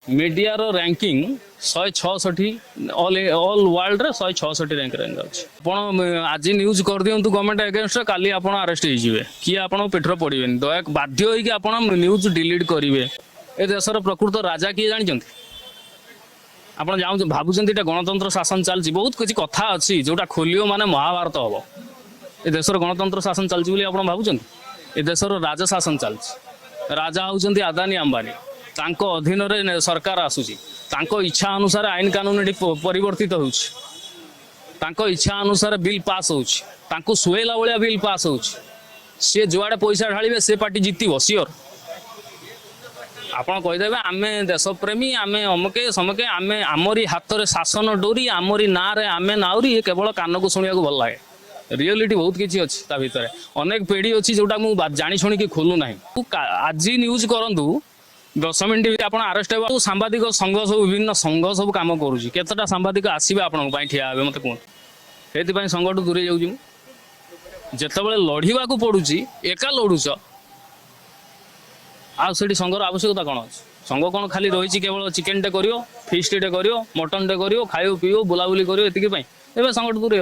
ମିଡ଼ିଆର ranking 166, all all ୱାର୍ଲଡରେ 166 ର୍ୟାଙ୍କରେ ଅଛି। ଆପଣ ଆଜି ନ୍ୟୁଜ୍ କରିଦିଅନ୍ତୁ ଗଭର୍ଣ୍ଣମେଣ୍ଟ ଏଗେନଷ୍ଟରେ, କାଲି ଆପଣ ଆରେଷ୍ଟ ହେଇଯିବେ। କିଏ ଆପଣଙ୍କ ପିଠିରେ ପଡ଼ିବେନି। ଦୟା ବାଧ୍ୟ ହେଇକି ଆପଣ ନ୍ୟୁଜ୍ ଡିଲିଟ୍ କରିବେ। ଏ ଦେଶର ପ୍ରକୃତ ରାଜା କିଏ ଜାଣିଛନ୍ତି ଆପଣ? ଯାଉ ଭାବୁଛନ୍ତି ଏଇଟା ଗଣତନ୍ତ୍ର ଶାସନ ଚାଲିଛି। ବହୁତ କିଛି କଥା ଅଛି, ଯୋଉଟା ଖୋଲିବ ମାନେ ମହାଭାରତ ହବ। ଏ ଦେଶର ଗଣତନ୍ତ୍ର ଶାସନ ଚାଲିଛି ବୋଲି ଆପଣ ଭାବୁଛନ୍ତି? ଏ ଦେଶର ରାଜ ଶାସନ ଚାଲିଛି। ରାଜା ହଉଛନ୍ତି ଆଦାନୀ, ଆମ୍ବାନୀ। ତାଙ୍କ ଅଧୀନରେ ସରକାର ଆସୁଛି। ତାଙ୍କ ଇଚ୍ଛା ଅନୁସାରେ ଆଇନ କାନୁନ ଏଠି ପରିବର୍ତ୍ତିତ ହେଉଛି। ତାଙ୍କ ଇଚ୍ଛା ଅନୁସାରେ ବିଲ୍ ପାସ୍ ହେଉଛି। ତାଙ୍କୁ ସୁହେଇଲା ଭଳିଆ ବିଲ୍ ପାସ୍ ହେଉଛି। ସିଏ ଯୁଆଡ଼େ ପଇସା ଢାଳିବେ, ସେ ପାର୍ଟି ଜିତିବ, ସିଓର। ଆପଣ କହିଦେବେ, ଆମେ ଦେଶପ୍ରେମୀ, ଆମେ ଅମକେ ସମକେ, ଆମେ ଆମରି ହାତରେ ଶାସନ ଡୋରି, ଆମରି ନାଁରେ ଆମେ ନାଉରି। ଏ କେବଳ କାନକୁ ଶୁଣିବାକୁ ଭଲ ଲାଗେ। ରିଅଲିଟି ବହୁତ କିଛି ଅଛି ତା ଭିତରେ। ଅନେକ ପେଡ଼ି ଅଛି, ଯୋଉଟା ମୁଁ ଜାଣି ଶୁଣିକି ଖୋଲୁ ନାହିଁ। ଆଜି ନ୍ୟୁଜ୍ କରନ୍ତୁ, 10 ମିନିଟ୍ ଭିତରେ ଆପଣ ଆରେଷ୍ଟ ହେବ। ସାମ୍ବାଦିକ ସଂଘ ସବୁ, ବିଭିନ୍ନ ସଂଘ ସବୁ କାମ କରୁଛି। କେତେଟା ସାମ୍ବାଦିକ ଆସିବେ, ଆପଣଙ୍କ ପାଇଁ ଠିଆ ହେବେ, ମୋତେ କୁହନ୍ତୁ? ସେଇଥିପାଇଁ ସଂଘଠୁ ଦୂରେଇ ଯାଉଛି ମୁଁ। ଯେତେବେଳେ ଲଢ଼ିବାକୁ ପଡୁଛି, ଏକା ଲଢୁଛ, ଆଉ ସେଠି ସଂଘର ଆବଶ୍ୟକତା କ'ଣ ଅଛି? ସଂଘ କ'ଣ ଖାଲି ରହିଛି କେବଳ ଚିକେନଟେ କରିବ, ଫିଷ୍ଟଟେ କରିବ, ମଟନଟେ କରିବ, ଖାଇବ, ପିଇବ, ବୁଲାବୁଲି କରିବ, ଏତିକି ପାଇଁ? ଏବେ ସଂଘଠୁ ଦୂରେଇ।